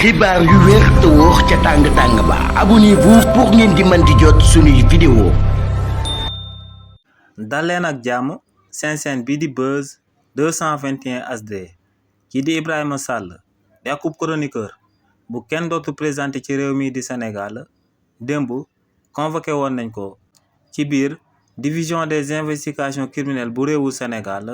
xibaar yu wér te wóor ca tàng ba abonnez-vous pour ngeen di mën di jot suñuy vidéo. daleen ak jàmm seen chaîne bii di Buzz 221 HD kii di Ibrahima Sall di akub chroniqueur bu kenn dootu présenté ci réew mi di Sénégal démb convoqué woon nañ ko ci biir division des investigations criminelles bu réewu Sénégal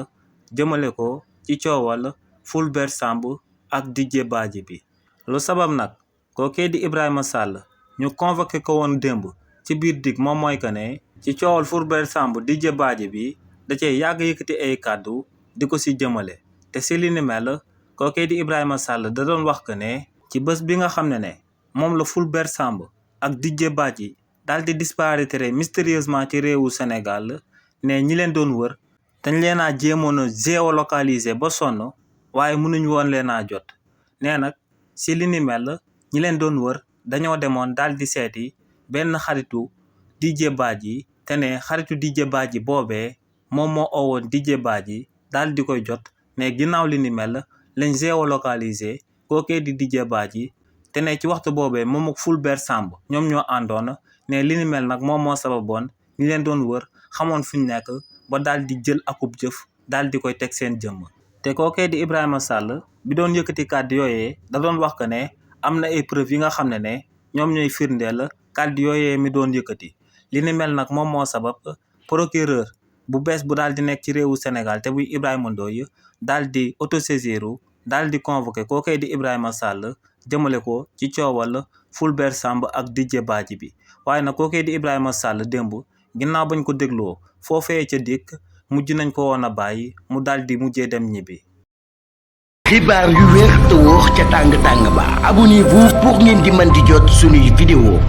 jëmale ko ci coowal Fulbert Sambou ak Didier Badji bi. lu sabab nag kookee di Ibrahima Sall ñu convoqué ko woon démb ci biir dig moom mooy que ne ci coowal Fulbert Sambou Didier Badji bi da cee yàgg yëkkati ay kàddu di ko si jëmale te si li ni mel kookee di Ibrahima Sall da doon wax que ne ci bés bi nga xam ne moom la Fulbert Sambou ak Didier Badji daal di disparaître mystérieusement ci réewu Sénégal ne ñi leen doon wër dañ leen a jéemoon a géolocaliser ba sonn waaye mënuñ woon leen a jot nee nag si li ni mel ñi leen doon wër dañoo demoon daal di seeti benn xaritu Didier Badji te ne xaritu Didier Badji boobee moom moo owoon Didier Badji daal di koy jot ne ginnaaw li ni mel lañ géolocaliser kookee di Didier Badji te ne ci waxtu boobee moom ak Fulbert Sambou ñoom ñoo àndoon ne li ni mel nag moom moo sababoon ñi leen doon wër xamoon fu ñu nekk ba daal di jël akub jëf daal di koy teg seen jëmm. te kookee di Ibrahima Sall bi doon yëkkati kàddu yooyee da doon wax que ne am na ay preuve yi nga xam ne ñoom ñooy firndeel kàddu yooyee mi doon yëkkati li ni mel nag moom moo sabab procureur bu bees bu daal di nekk ci réewu Sénégal te buy Ibrahima Ndoye daal di autosaisiru daal di convoqué kookee di Ibrahima Sall jëmale ko ci coowal Fulbert Sambou ak Didier Badji bi waaye nag kookee di Ibrahima Sall démb ginnaaw bañ ko dégloo foofee ca dikk mujj nañ ko woon a bàyyi mu daal di mujjee dem ñibbi. xibaar yu wér te wóor ca tàng ba abonnez-vous pour ngeen di mën di jot suñuy vidéo.